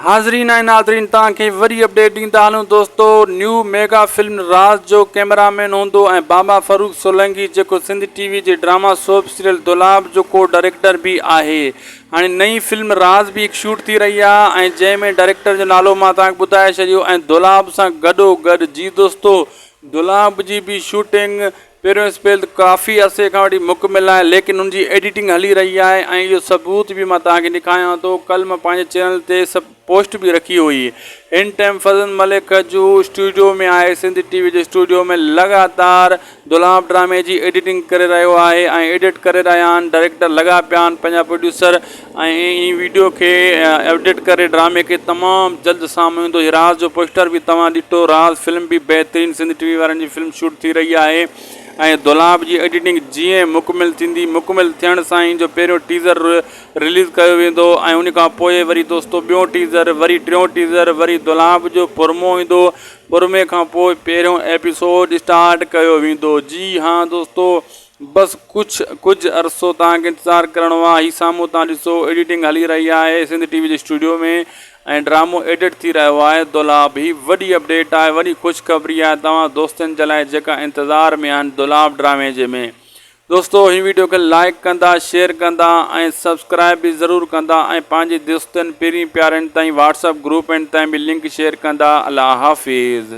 حاضرين ۽ ناظرين توهان کي وري اپڊيٽ ڏيندا هلون دوستو نيو ميگا فلم راز جو ڪيمرا مين هوندو ۽ بابا فاروق سولنگي جيڪو سنڌ ٽي وي جي ڊراما سوپ سيريل دولاب جو ڪو ڊائريڪٽر به آهي هاڻي نئين فلم راز به هڪ شوٽ ٿي رهي آهي ۽ جنهن ۾ ڊائريڪٽر جو نالو مان توهان کي ٻڌائي ڇڏيو ۽ دولاب سان گڏو گڏ جي دوستو دولاب جي به شوٽنگ پهريون اسپيل ته ڪافي عرصي کان وٺي مڪمل آهي ليڪن ان جي ايڊيٽنگ هلي رهي آهي ۽ اهو ثبوت به مان توهان کي ڏيکاريان ٿو ڪلهه مان پنهنجي چينل تي سڀ پوسٽ به رکي هئي هن ٽائيم فضل ملڪ جو اسٽوڊيو ۾ آهي سنڌ ٽي وي جي اسٽوڊيو ۾ لڳاتار دولاب ڊرامي جي ايڊيٽنگ ڪري رهيو آهي ۽ ايڊٽ ڪري رهيا آهن ڊائريڪٽر لڳا پيا آهن پنهنجا پروڊيوسر ۽ ان ويڊيو کي ايڊٽ ڪري ڊرامي کي تمام جلد سامهون ايندو هي راز جو پوسٽر به توهان ڏٺو راز فلم به بهترين سنڌ ٽي وي وارن جي فلم شوٽ ٿي رهي آهي ۽ دولاب جي ايڊيٽنگ جيئن مڪمل ٿيندي مڪمل ٿيڻ سان ان جو پهريون ٽيزر رليز ڪيو ويندو ۽ ان کان پوء وري دوستو ٻيو ٽيزر وري ٽيون ٽيزر وري دولاب جو پرمو ايندو پرمي کان پوء پهريون ايپيسوڊ اسٽارٽ ڪيو ويندو جي ها دوستو بس ڪجهه ڪجهه عرصو توهان کي انتظار ڪرڻو آهي هي سامهون توهان ڏسو ايڊيٽنگ هلي رهي آهي سنڌ ٽي وي جي اسٽوڊيو ۾ ۽ ڊرامو ايڊٽ ٿي رهيو آهي دولاب هي وڏي اپڊيٽ آهي وڏي خوشخبري آهي توهان دوستن جي لاء جيڪا انتظار ۾ آهن دولاب ڊرامي جي ۾ دوستو هي ويڊيو کي لائڪ ڪندا شيئر ڪندا ۽ سبسڪرائب به ضرور ڪندا ۽ پنهنجي دوستن پرين پيارن تائين واٽس اپ گروپن تائين به لنڪ شيئر ڪندا الله حافظ.